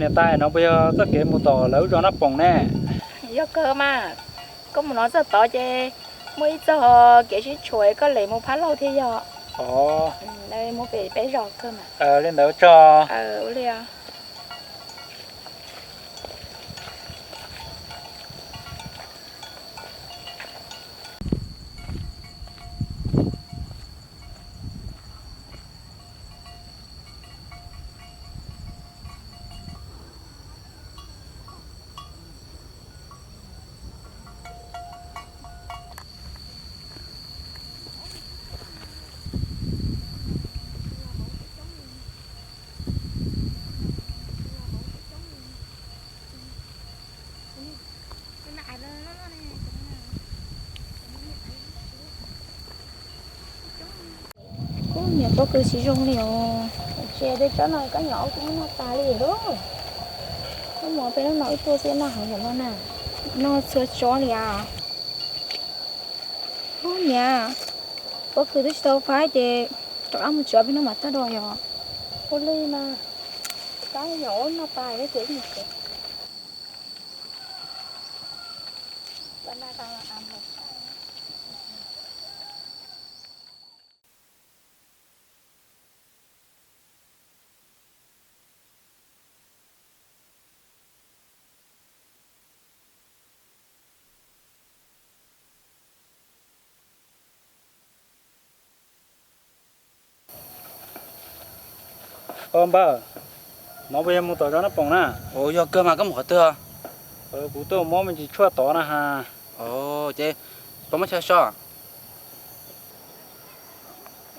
Niam tais, no puas yog txoj kev mus tom lawv lub zos Naj Poom ne? Yog kawg mas, koj mus no txog tod ces muaj ib txoj kev sib tshuam, koj lem mus phab laug thiaj yog. Mus pem peb zos kawg mas. Li ntawd tso. Ua li. Ub, niam pob kws tsis zoo li os. Tsis tej tsob no koj nyuam ob tug muab noj tas li lauj. Koj mus peb lub no wb tuaj xwb noj heev npaum no na. Noj txhua tsob li as. Ub niam, pob kws twb tsis tau faib ces rov qab mus tsuav peb hnub mam tag dua yom. Ua li mas, koj nyuam ub noj tas ces wb mus tsev. Os npawg, no puas yog mus tom zos Naj Poom na? Ua, yog kawg mas, koj mus qhov twg? Kuv tuaj muab me ntsis tshuaj tod na has. Ces puas muab chaw so?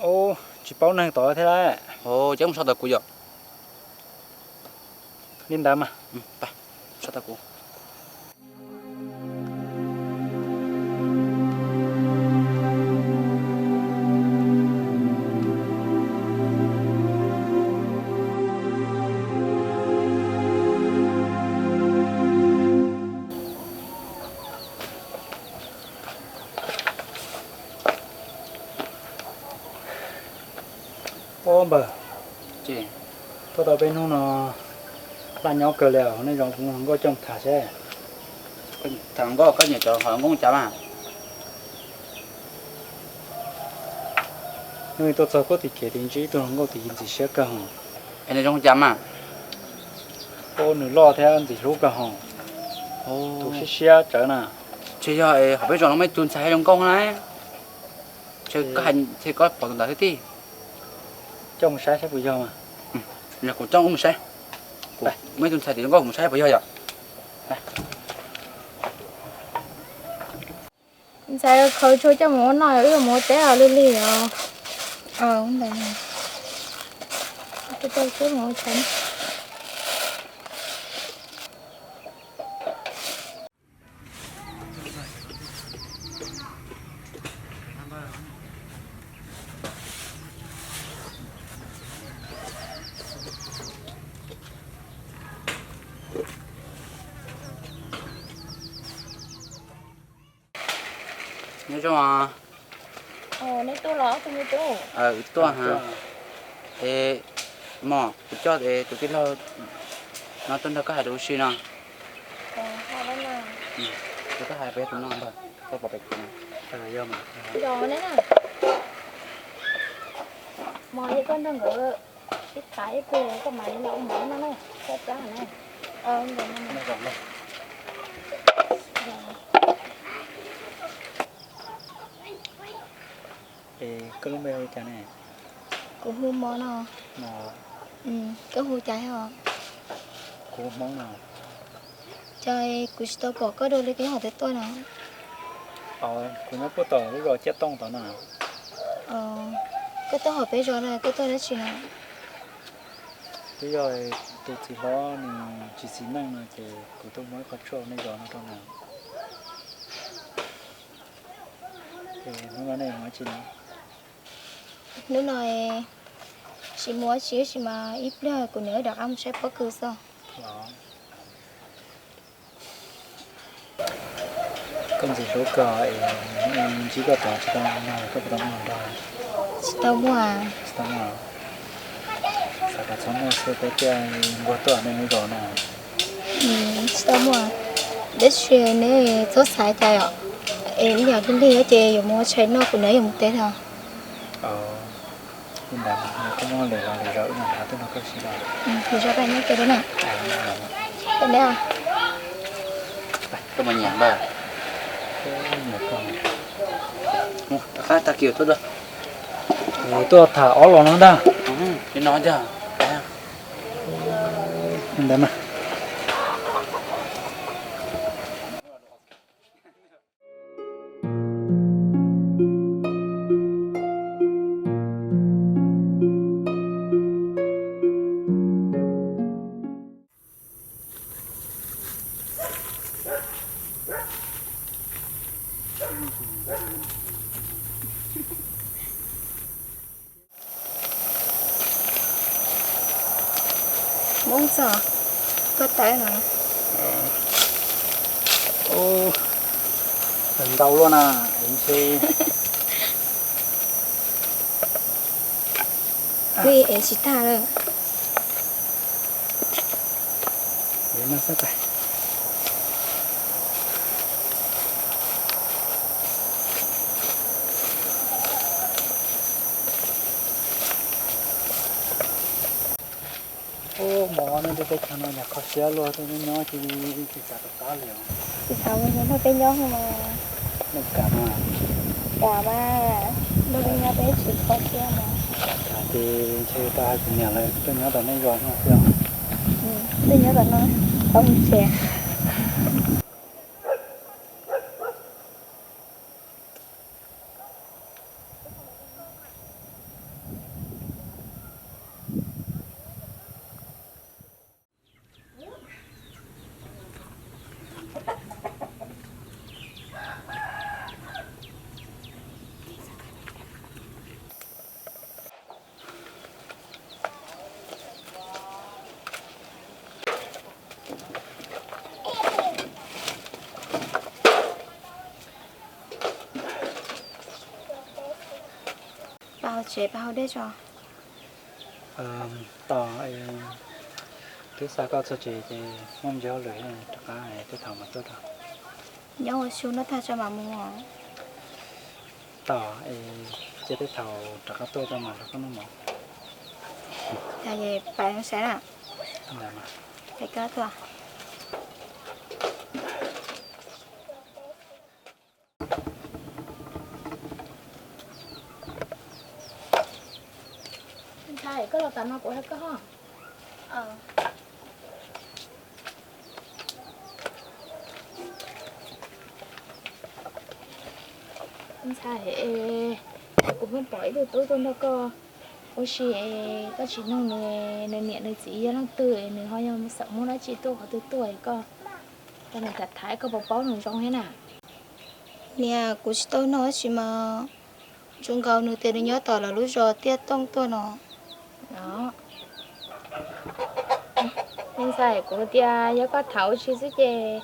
Ub, tsis paub neeg tod thiab lauj. Ces mus so tom kuv yom. Li ntawd mas, so tom kuv. Ub npawg, tuaj tau peb hnub no laj nyob kawg li os, nej zoo kuv hluas nkauj coj mus tham seb. Tham hluas nkauj, koj nyiam cov hluas nkauj cas mas? Hnub no tuaj txog puag tim kev tid ntsib ib tug hluas nkauj tid ntxim siab kawg hos. Es nws zoo cas mas? Ub, nws loj thiab ntxim hlub kawg hos. Tus siab siab tsawv na. Ces yog hauv peb zos no muaj ib tug ntxhais zoo nkauj na. Ces koj pom tus ntawd thiab tij? Coj mus saib saib puas yog mas. Yog kuv coj wb mus saib. Muaj ib tug ntxhais tim zoo nkauj, mus saib puas yog yom. Ntxhais khaws tshuaj coj mus ua noj, wb mus ua teb os, lig lig os. Ntawd, mus ua teb. Nyob zoo. Nej tuaj los ob tug me tub? Tuaj ha. Es mog, kuv coj tus tij laug no tuaj nrog koj hais lus ua si no. Kuv twb hais peb tus no ntag, koj pom pem kuv no. Yog ne na. Mos, yog koj nrog nkawd ib tham ib pliag koj mam li los ua mov no na, koj cab na. Es koj lub npe hu li cas ne? Kuv hu Mos no. Koj hu cas os? Kuv hu Hmoob no. Cas kuv tsis tau pom koj dua li, koj nyob qhov twg tuaj no? Kuv nyob puag tom lub zos Ciaj Tooj tod na. Koj tuaj hauv peb zos na, koj tuaj dab tsi no? Twb yog tus txiv hlob nws tsis xis neej no ces kuv tuaj muab ib qho tshuaj nej zos no rau nws. Ces hnub no nej mus dab tsi no? Hnub no tsis mus dab tsi, tab sis mas ib pliag kuv niam wb rov qab mus saib pob kws xwb. Koj ntxim hlub kawg es ntsib koj tod tsis tau no koj puas tau muaj hluas nraug? Tsis tau muaj. Tsis tau muaj. Xav kom txhob muaj xwb peb thiaj nquag tuaj nej lub zos no. Tsis tau muaj. Tab sis neb txhob xav cas yom. Es ib yam li lig ces yuav mus ua tshais noj, kuv niam yuav mus teb no. Li ntawd koj muab lwm los lwm zaus wb mam rov qab tuaj nrog koj sib tham. Lwm zaus peb nyob ke na. Peb neb. Koj mas nyiam ntag. Rov qab tag kis tuaj dua. Tuaj tham ob los no ntag. Li no ntag. Li ntawd mas. Hmoob txog, koj tawm no. Ntau luaj na, ntshe twb ev tsis tag lawm. Ub, mov nyob rau teb chaws no yog kho siab luaj, tuaj nyob nyob cia li tsis xav rov qab li os. Tsis xav mus nrog peb nyob mas. Nws kam mas. Kam mas, nrog peb nyob peb tsis kho siab mas. Tham ces ntshe tau hais kuv niam lawv tuaj nyob tom nej zos no xwb os. Tuaj nyob tom no, tau mus tsev. Pab hau tsev, pab hau dej tso. Tos twb xa koj txog tsev ces muaj ntsis hauj lwm rov qab tej thaum mas tuaj rau. Nyob ua su noj tag tso mam mus. Tos cia tej thaum rov qab tuaj tso mam rov qab noj mov. Pais saib na. Pais koj tuaj. Ntshai koj los tas no kuv hais koj ho. Ntshai, kuv pheej pom ib tug tub tuaj nrog koj ua si, koj tsis nug nws, nws niam nws txiv yog leej twg, nws ho yog xav muab dab tsi tuaj qhov twg tuaj koj, koj nws tham tham koj puas paub nws zoo thiab na. Niam, kuv tsis tau nug dab tsi mas, zoo nkaus nws tias nws nyob tom lawv lub zos Tiaj Tooj tuaj no. Me ntxhais, kuv tias yog koj tham ua si xwb ces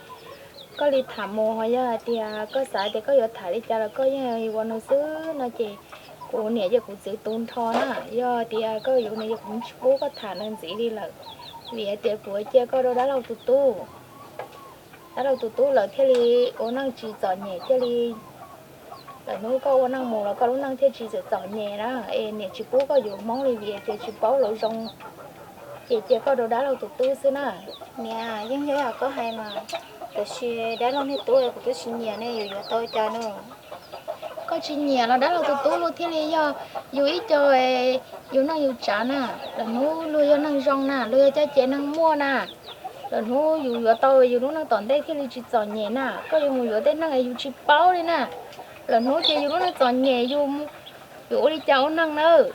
koj li tham mus, ho yog hais tias koj xav tias koj yuav tham li cas los koj yeej ua nws xwb no ces kuv niam ces kuv txwv tu nrho na. Yog tias koj yuav nws ces kuv tsis pub koj tham nws ntxiv li lawm, vim hais tias kuv cia koj rau dab laug tus tub. Dab laug tus tub lawm thiaj li ua neej tsis txom nyem thiaj li, lawm hnub koj ua neej mus los koj lub neej thiaj tsis txom nyem na, es niam tsis pub koj yuav Hmoob li vim tias tsis paub lawv zoo, ces cia koj rau dab laug tus tub xwb na. Niam, yeej yog koj hais mas, tab sis dab laug niag tub kuv twb tsis nyiam ne, yuav yuav tau cas na. Koj tsis nyiam los dab laug tus tub luag thiaj li yog yus ib co, yus neej yus tsav na, lawm hnub luag yog neeg zoo na, luag yog caj ces neeg muaj na, lawm hnub yus yuav tau yus lub neej tom ntej thiaj li tsis txom nyem na, koj yuav mus yuav tej neeg yus tsis paub li na, lawm hnub ces yus lub neej txom nyem yus, yus ua li cas ua neej nawb.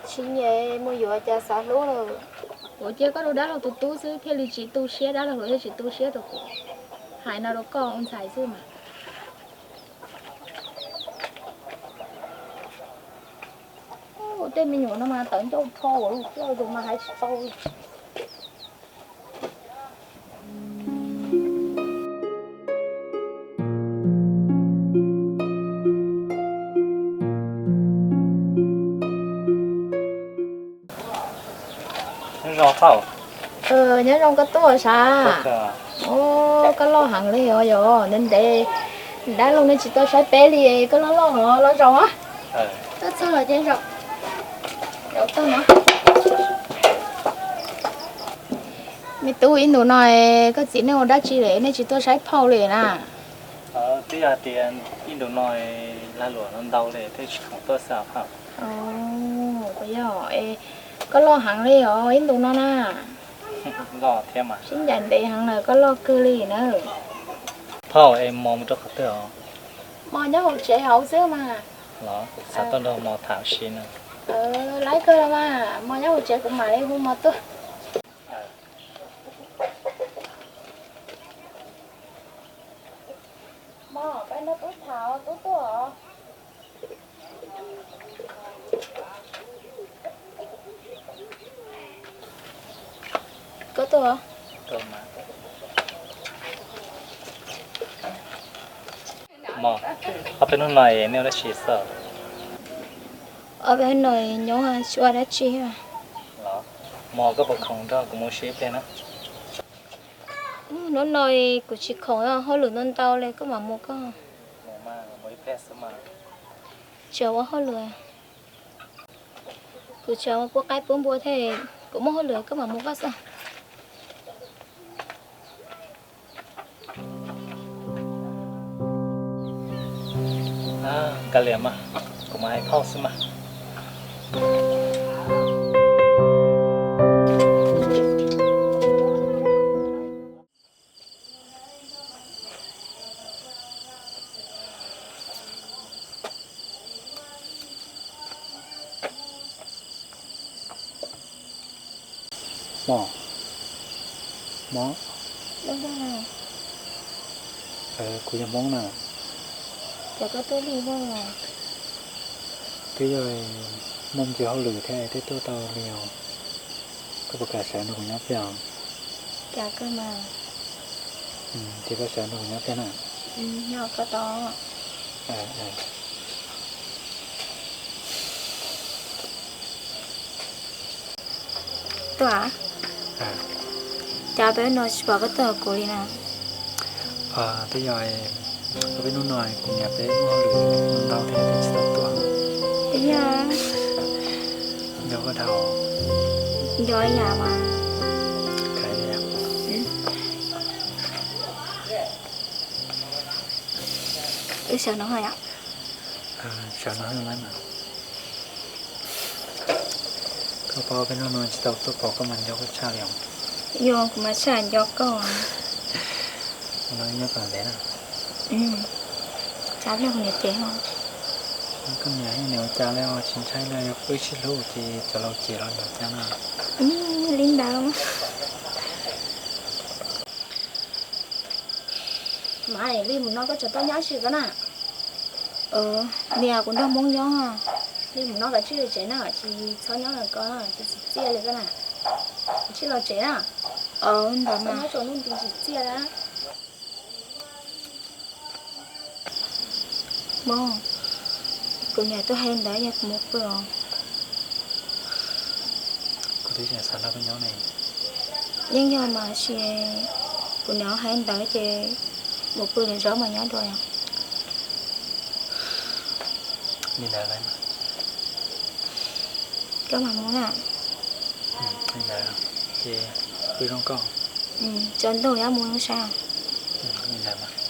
Tsis nyiam mus yuav cas xav hlub lawm. Kuv cia koj rau dab laug tus tub xwb thiaj li tsis tu siab, dab laug thiaj tsis tu siab rau kuv. Hais no rau koj ua ntxhais xwb mas. Tej me nyuam no mas tawv ncauj dhau lawm, tus mas hais tsis tau. Nyob zoo, koj tuaj sav? Koj loj heev li os yog, ntev ntev dab laug nej tsis tuaj saib peb li, koj loj loj loj zaus. Tuaj txog los ces zaum, zaum tau no. Me tub, ib ntus no koj txiv nej ua dab tsi lawm nej tsis tuaj saib phauj li na? Twb yog tias ib ntus no lag luam no ntau li thiaj tsis khoom tuaj xwb phauj. Yog, koj loj heev li os ib ntus no na. Loj thiab mas. Sib ncaim ntev heev lawm, koj loj kawg li na. Phauj, es Mos mus rau qhov twg os? Mos nyob hauv tsev hauv xwb mas. Los xav tuaj nrog Mos tham si na. Laib kawg los mas, Mos nyob hauv tsev kuv mam li hu Mos tuaj. Mos, peb nrog tub tham, tub tuaj os. Koj tuaj. Mos, ob peb hnub no nej ua dab tsi xwb? Ob peb hnub no nyob tsis ua dab tsi. Mos, koj puas khoom nrog kuv mus si ib pliag na? Hnub no kuv tsis khoom, hauj lwm ntau ntau li, koj mam mus koj. Tsis ua hauj lwm. Kuv tsis ua pub qaib pub npua thiab, kuv muaj hauj lwm, koj mam mus koj xwb. Kav liam mas, kuv mam hais phauj xwb mas. Mos, Mos. Kuv yog Hmoob na. Twb yog muaj ntsis hauj lwm thiab twb tuaj tau li os. Koj puas kam sawv nrog kuv nyob pliag? Ces koj sawv nrog kuv nyob pliag na. Tuaj, cas peb no tsis pom koj tuaj kuv li na? Twb yog peb hnub no kuv niam peb muaj hauj lwm ntau thiab tsis tau tuaj. Twb yog. Nco koj dhau. Nco ib yam mas. Wb sawv no yom. Sawv no mas. Koj paub peb hnub no tsis tau tuaj pom koj mas nco koj tshaj li os. Yog kuv mas tshaj nco koj. Ua no nyob kom ntev na. Tsav pliag kuv niam ces ho. Koj niam niam ua cas li os, tsis ntshai li, yog wb sib hlub ces cov laus cem los yog cas na. Li ntawd. Mas li mus no koj tseem tuaj nyob tsis koj na? Niam, kuv nrog Hmoob nyob. Li mus no koj tsij tsev na, tsis txhob nyob lawm koj, tsis txiv txiaj li koj na. Tsij los tsev na. Ntawd mas. Nyob tsaus ntuj nti tsis txiaj na. Mos, kuv niam tuaj hais ntawd yog kuv mus pw os. Kuv twb tseem xav nrog koj nyob ne. Yeej yog mas, sis Kuv niam hais ntawd ces mus pw lawm, zaub mas nyob dua os. Li ntawd, koj mam mus na. Li ntawd ces pw zoo koj. Tsaus ntuj yuav mus zoo sas. Li ntawd mas.